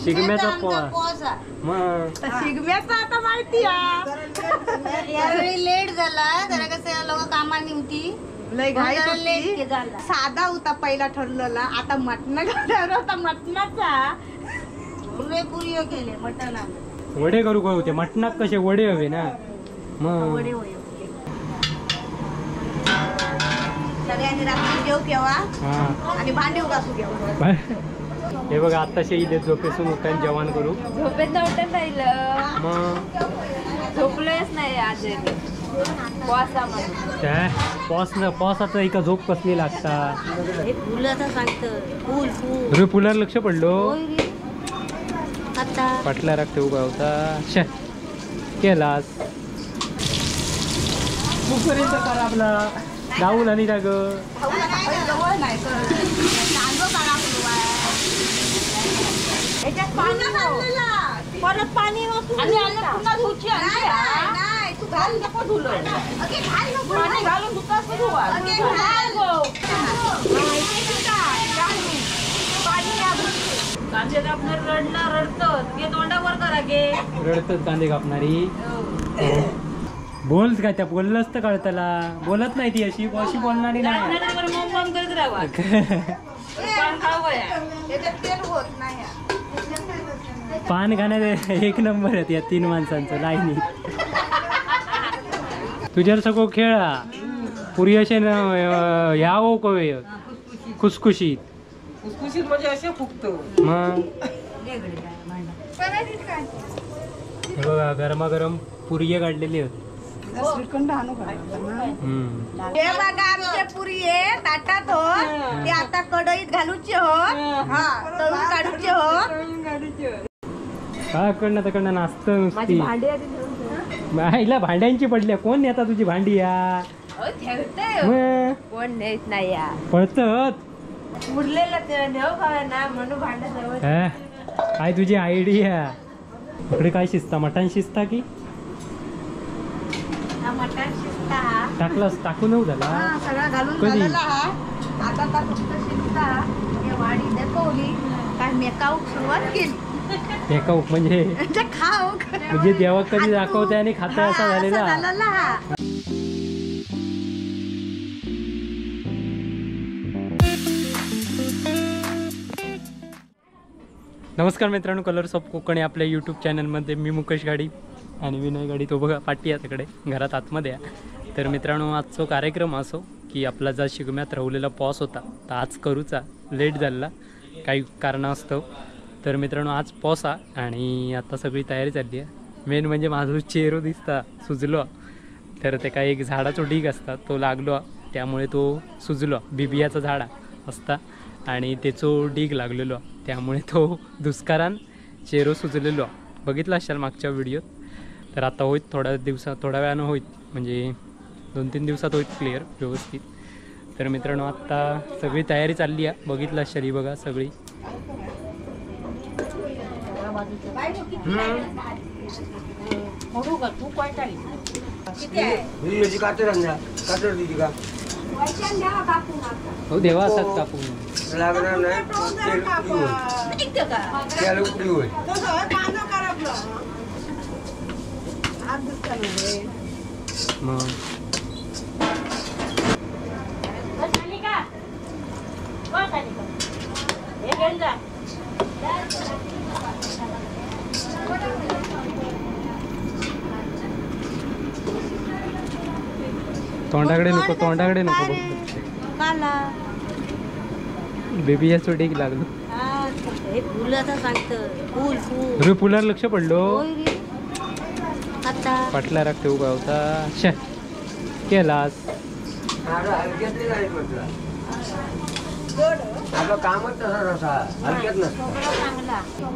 शिगम्याचा पोस मग शिगम्याचा आता माहिती आहे. यावेळी लेट झाला जरा, कसं लोक कामानी होती, लय घाई जरा होती. लेट झाला. साधा होता पहिला ठरलेला, आता मटण घालणार होता मटणाचा. पुरे पुरी केले मटण वडे करू काय होते मटणात, कसे वडे हवे ना मग. वडे होय. सगळ्यांनी रात्री जेव केव्हा आणि भांडी उगासू घेवा. हे बघा आत्ताशे इले झोपेसून उठून जेवण करू. झोपेत नव्हतं राहिलं मग झोपलोच नाही आज काय पॉस न पॉस आता एका झोप कसली लागता. हे फुलाचं सांगतं फुल फुल. अरे फुलावर लक्ष पडलो आता पाटला राखते उभा होता शे केलास कुकरीचा करा आपला डाऊल आणि राग जवळ नाही परत पाणी पुन्हा धुची नाही तू घाल नको धुलं पाणी घालून धुताच धुवा. कांदे कापणार रडला रडतं गे तोंडावर करा गे रडतच कांदे कापणारी. बोल काय त्या बोललंच तर कळतला, बोलत नाही ती अशी अशी बोलणारी नाही. मम करत राहा पान खाण्यात एक नंबर आहेत या तीन माणसांचं लाईनी. तुझ्यावर सगळं खेळा पुरी असे ह्या हो कवे खुसखुशीत खुसखुशीत म्हणजे असे फुगतो. मग हे बघा गरमागरम पुरिये काढलेली होती. श्रीखंड आणू हे बघा आमचे पुरी ताटात हो, ते आता कढईत घालूचे हो, हा तळून काढूचे हो. काय कडनं तकडनं नाचत नुसती. आईला भांड्यांची पडली. कोण नेता तुझी भांडी या कोण नेत नाही या पळतत उरलेलं नेऊ ना म्हणून भांड्या. काय तुझी आयडिया. इकडे काय शिजता मटण शिजता की मटण शिजता टाकलास टाकू नऊ झाला सगळा घालून झालेला हा. आता फक्त शिजता. हे वाडी दाखवली काय मेकाऊक सुरुवात केली. मेकाऊक म्हणजे खाऊ म्हणजे देवा कधी दाखवते आणि खाता असा झालेला. नमस्कार मित्रांनो, कलर्स ऑफ कोकण या आपल्या यूट्यूब चॅनलमध्ये मी मुकेश गाडी आणि विनय गाडी तो बघा पाठी आहे तिकडे घरात आतमध्ये आहे. तर मित्रांनो आजचा कार्यक्रम असो की आपला जा शिगम्यात राहुलेला पॉस होता तर आज करूचा लेट झाला काही कारणास्तव. तर मित्रांनो आज पॉस आ आणि आता सगळी तयारी चालली आहे. मेन म्हणजे माझं चेहरो दिसता सुजलो, तर ते काय एक झाडाचो ढीग असता तो लागलो त्यामुळे तो सुजलो. बिबियाचा झाडा असता आणि त्याचो ढीग लागलेलो त्यामुळे तो दुष्कारान चेहरो सुजलेलो बघितला असाल मागच्या व्हिडिओत. तर आता होईल थोड्या दिवसात, थोड्या वेळानं होईल म्हणजे 2-3 दिवसात होईल क्लिअर व्यवस्थित. तर मित्रांनो आत्ता सगळी तयारी चालली आहे, बघितलं असेल ही बघा सगळी. हो देवा असतात कापून लागणार नाही तेल उकडी होईल. मग तोंडाकडे नको, तोंडाकडे नको बघ. बेबी या ढीग लागलो. हे फुलाचं सांगतं फुल फुल. अरे फुलावर लक्ष पडलो आता पाटला राखते उभा होता शे केलास.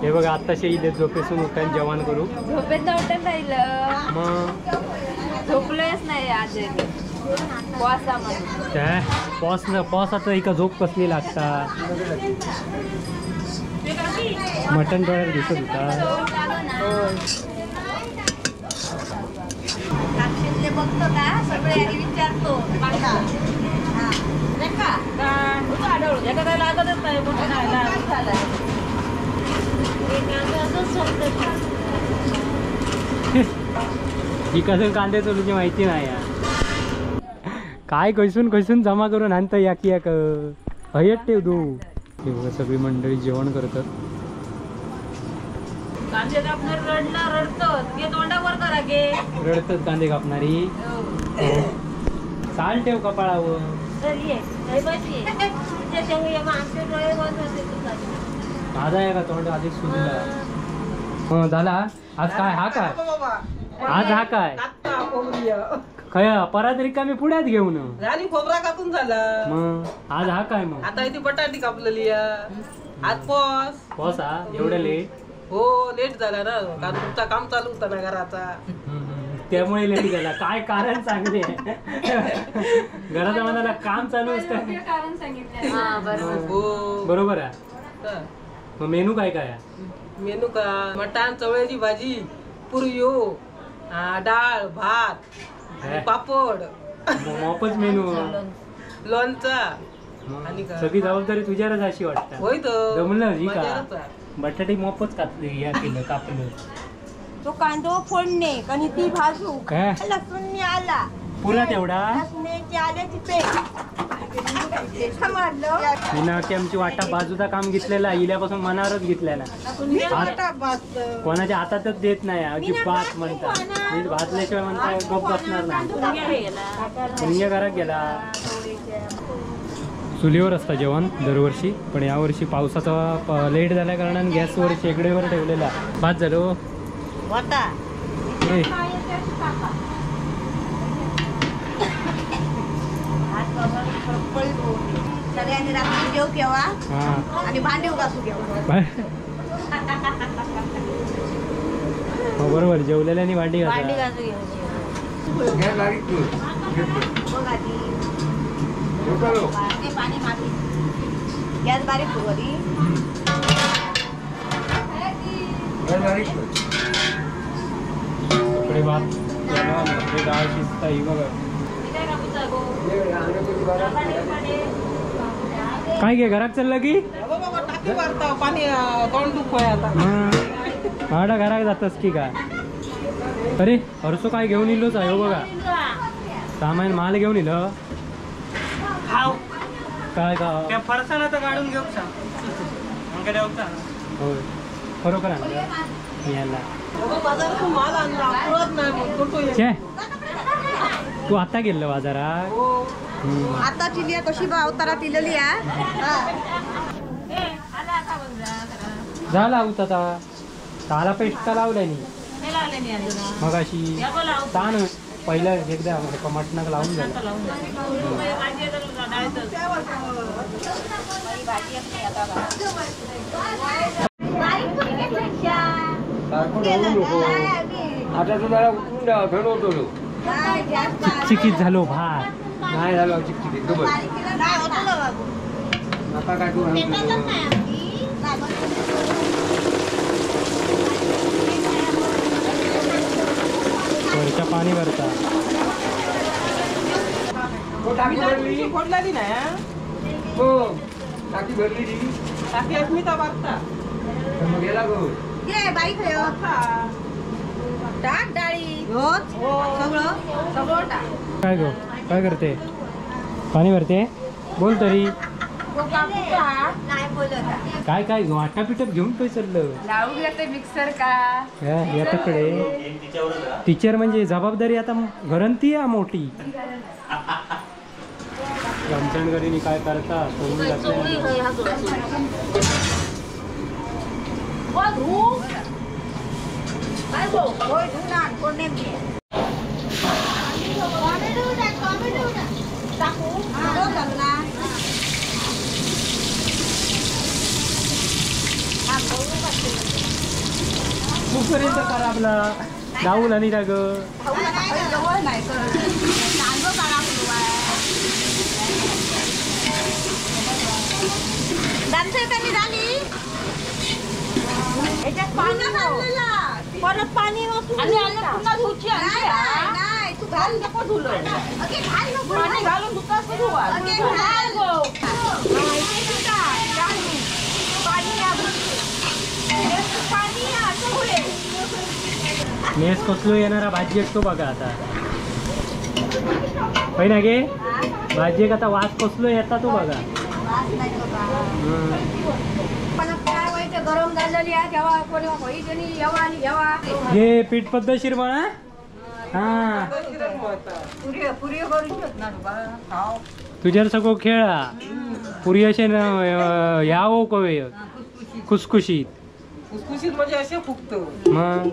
हे बघा आत्ताशे इले झोपेसून उठून जेवण करू. झोपेत नव्हतं राहिलं मग झोपलोच नाही आज काय पॉस न पॉस आता एका झोप कसली लागता. मटण डोळ्यात दिसत होता. बघतो का सगळे आणि विचारतो लागतच नाही. ही कसं कांदे चोलूची माहिती नाही या. काय कैसून कैसून जमा करून आणतं याक याक हयत ठेव तू. हे बघा सगळी मंडळी जेवण करतात. कांदे कापणार रडला रडतं घे तोंडावर करा गे. रडतात कांदे कापणारी. चाल ठेव कपाळावर. माझा आहे का तोंड आधी सुजला झाला. आज काय हा काय आज हा काय खया परत रिकामी पुण्यात घेऊन झाली खोबरा कापून झाला. मग आज हा काय मग आता इथे बटाटी कापलेली आज पॉस पॉस हा एवढं लेट. हो लेट झाला ना कारण तुमचा काम चालू होता ना घराचा, त्यामुळे लेट झाला. काय कारण सांगले घराचा म्हणाला काम चालू असतं कारण सांगितलं. बरोबर आहे. मग मेनू काय काय? मेनू का मटण चवळ्याची भाजी, पुरियो, डाळ भात, पापड, मोपच मेनू, लोणचा आणि सगळी जबाबदारी तुझ्यावरच अशी वाटत. होय तर जमलं का बटाटे मोपच कापले या केलं कापलं. तो कांदो फोडणे आणि ती भाजू लसूण आला पुरा तेवढा लसणाची आल्याची पेस्ट मी की आमची वाटा बाजूचा काम घेतलेला इल्यापासून मनावरच घेतलेला. कोणाच्या हातातच देत नाही अजिबात म्हणतात. नीट भाजल्याशिवाय म्हणतात गप बसणार नाही. घरात गेला. चुलीवर असता जेवण दरवर्षी, पण यावर्षी पावसाचा लेट झाल्या कारणाने गॅसवर शेगडीवर ठेवलेला. भात झालो. सगळ्यांनी रात्री जेव केव्हा आणि भांडे उगासू केव्हा. बरोबर जेवलेल्यानी भांडी घासू. पाणी मागे गॅस बारीक करू आधी. कपडे भात कपडे डाळ शिजता ही बघा. काय घे घरात चाललं की भाडा घरात जातस की काय? अरे हरसो काय घेऊन इलोच आहे हो बघा. सामान माल घेऊन इल काय का फरसाण आता काढून घेऊ सांग. होय खरोखर आणलं याला. माल आणला नाही. तू आता गेलं बाजारात? आता चिली कशी अवतारात इलेली झाला होता ताला पेस्ट का लावल्या नी मग अशी तान पहिलं एकदा मटणाक लावून झालं. चिकचिकीत झालो भात नाही झालो चिकचिकीत. नका काय तू वरच्या पाणी भरता. टाकी फोडलेली नाही. हो टाकी भरली टाकी अस्मिता बघता मग गेला गो बारीक टाक डाळी सगळं सगळं टाक. काय गो काय करते? पाणी भरते. बोल तरी नाही बोलत. काय काय वाटा पिटप घेऊन काय चाललं? लावू घेते मिक्सर का याकडे टीचर म्हणजे जबाबदारी आता घरंती आहे मोठी. घरी काय करता कुठपर्यंत करा आपला डाऊल आणि राग परत पाणी पुन्हा धुची नाही तू घाल नको धुलं पाणी घालून धुतास पाणी. नेस कसलो येणारा भाजी तो बघा आता. होय ना गे, भाजी आता वास कसलो येता तो बघा. गरम झालेली आहे तेव्हा कोणी होईल आणि येवा आणि येवा. हे पीठ पद्धतशीर म्हणा. हा तुझ्यावर सगळं खेळा पुरी असे ह्या कवे खुसखुशीत खुसखुशीत म्हणजे असे फुगतो. मग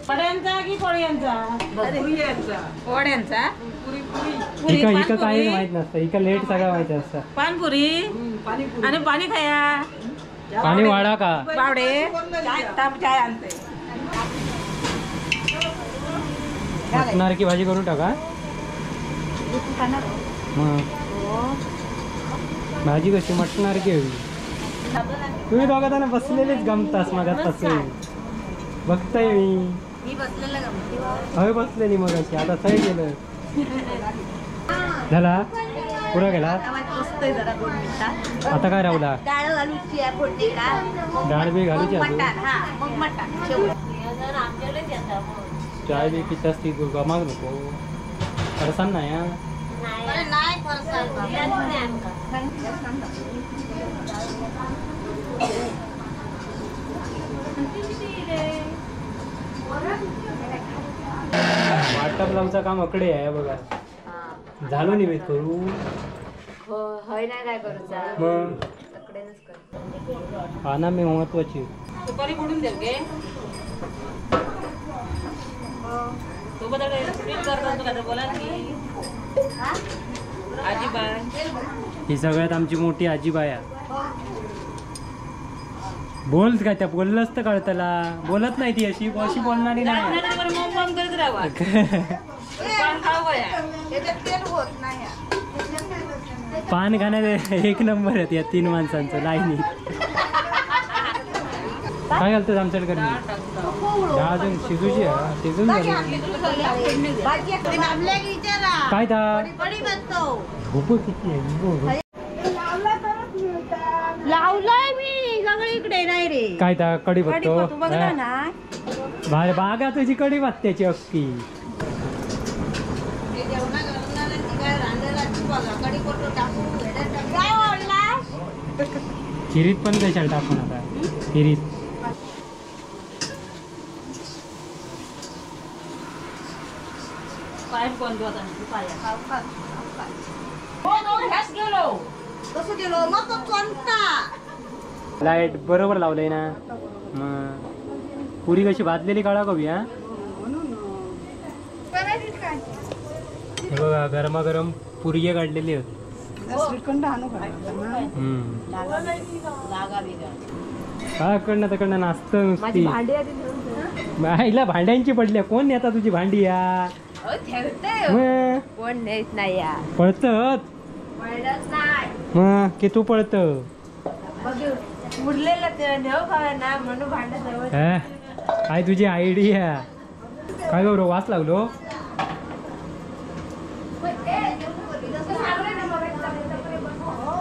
पड्यांचा की कोळ्यांचा? पोळ्यांचा. इका इका काही माहित नसतं, इका लेट सगळं माहिती असतं. पानपुरी आणि पाणी खाया, पाणी वाडा का बावडे चाय आणते. मटणारकी भाजी करून टाका. मग भाजी कशी मटणारकी हवी. तुम्ही दोघा जण बसलेलेच गमतास मगात पासून बघताय मी. हवे बसलेली मग अशी आता सही गेलं झाला पुरा गेला. आता काय राहुला डाळ घालूची आहे फोडणी का? डाळ बी घालूची मग मटण. चाय बी पितास ती गमाक नको फरसान नाही. नाही फरसान. वाटप लावचा काम अकडे आहे बघा. झालो निवेद करू होय नाही काय करूचा मग पाना मी महत्वाची. सुपारी फोडून देऊ गे तो बदल करतो बोला की आजीबाई. ही सगळ्यात आमची मोठी आजीबाई आहे. बोल काय त्या बोललंच तर कळतला. बोलत नाही ती अशी अशी बोलणारी नाही. पान खाण्यात एक नंबर आहेत या तीन माणसांचं लाईनी. काय घालतात आमच्याकडे? डाळ अजून शिजूची शिजून झाली काय झोप किती आहे लावलाय मी सगळीकडे. नाही रे काय ता कडी बघतो ना बागा तुझी कडी भात्याची अक्की. खिरीत पण कशाला टाकून आता खिरीत. कसं गेलो मग तो चोंता लाईट बरोबर लावलंय ना. मग पुरी कशी भाजलेली काळा कवी. हा बघा गरमागरम पुरी काढलेली होती. हा कडनं तकडनं नाचतं नुसती. आईला भांड्यांची पडली. कोण नेता तुझी भांडी या? कोण नेत नाही पळत मग की तू पळत काय तुझी आयडिया काय गौरव वास लागलो.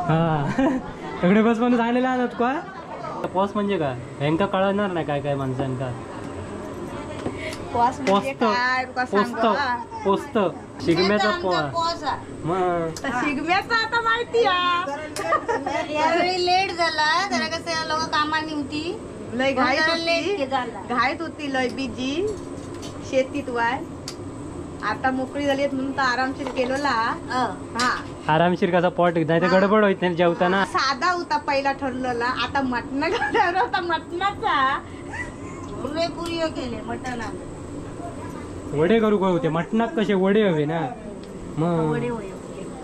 हा तगडे बस म्हणून सांगलेला आणत का पॉस म्हणजे काय ह्यांका कळणार नाही काय काय माणसांका. पोस्त पोस्त पोस्त शिगम्याचा पोस. मग शिगम्याचा आता माहिती आहे. यावेळी लेट झाला जरा कसं लोक कामानी होती लय घाईत होती, घाईत होती लय बिजी शेतीत वाय. आता मोकळी झाली म्हणून तर आरामशीर केलोला. हा आरामशीर कसा पॉट नाही तर गडबड होत नाही जेवताना. साधा होता पहिला ठरलेला, आता मटण घालणार होता मटणाचा. पुरी केले मटण वडे करू काय होते मटणात कसे वडे हवे ना. मग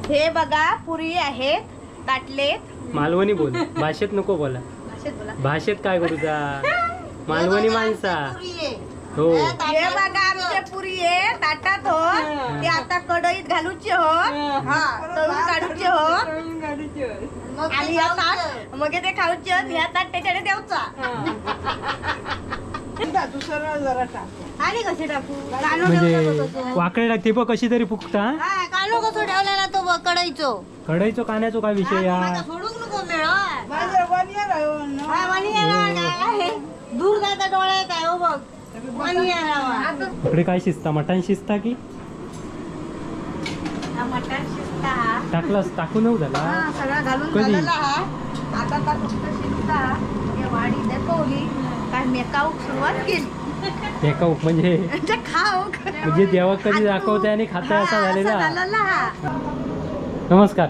हे बघा पुरी आहेत ताटलेत. मालवणी बोल भाषेत नको बोला. भाषेत काय करू जा मालवणी माणसा. हो हे बघा आमचे पुरी आहे ताटात हो. ते आता कढईत घालूचे हो, हा तळून काढूचे हो. आणि ह्या ताट मग ते खाऊचे ह्या ताट त्याच्याकडे द्यायचा. आणि कसे टाकू म्हणजे वाकडे टाकते बघ कशी तरी फुकता. कालो कसो ठेवलेला तो कढईचो कढईचो कान्याचो काय विषय या सोडूक नको. गो मेळो. हा 1 इयर आहे. दूर जाता डोळ्यात आहे हो बघ. 1 इयर आहे. इकडे काय शिजता? मटण शिजता की? मटण शिजता. टाकलास टाकू नऊ झाला सगळा घालून झालेला हा. आता फक्त शिजता. वाडी दाखवली काय मेकाऊक सुरुवात केली. मेकाऊक म्हणजे खाऊ म्हणजे देवा कधी दाखवते आणि खाते असा झालेला. नमस्कार.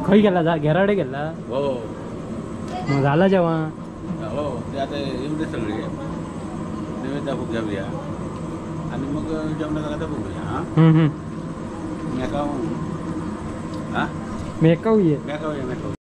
खय गेला जा घेराडे गेला हो. मग झाला जेव्हा हो ते आता येऊ दे सगळे नैवेद्य दाखवू घेऊया आणि मग जेवणाचा आता बघूया. हां मेकाऊ. हां मेकाऊ ये मेकाऊ ये मेकाऊ.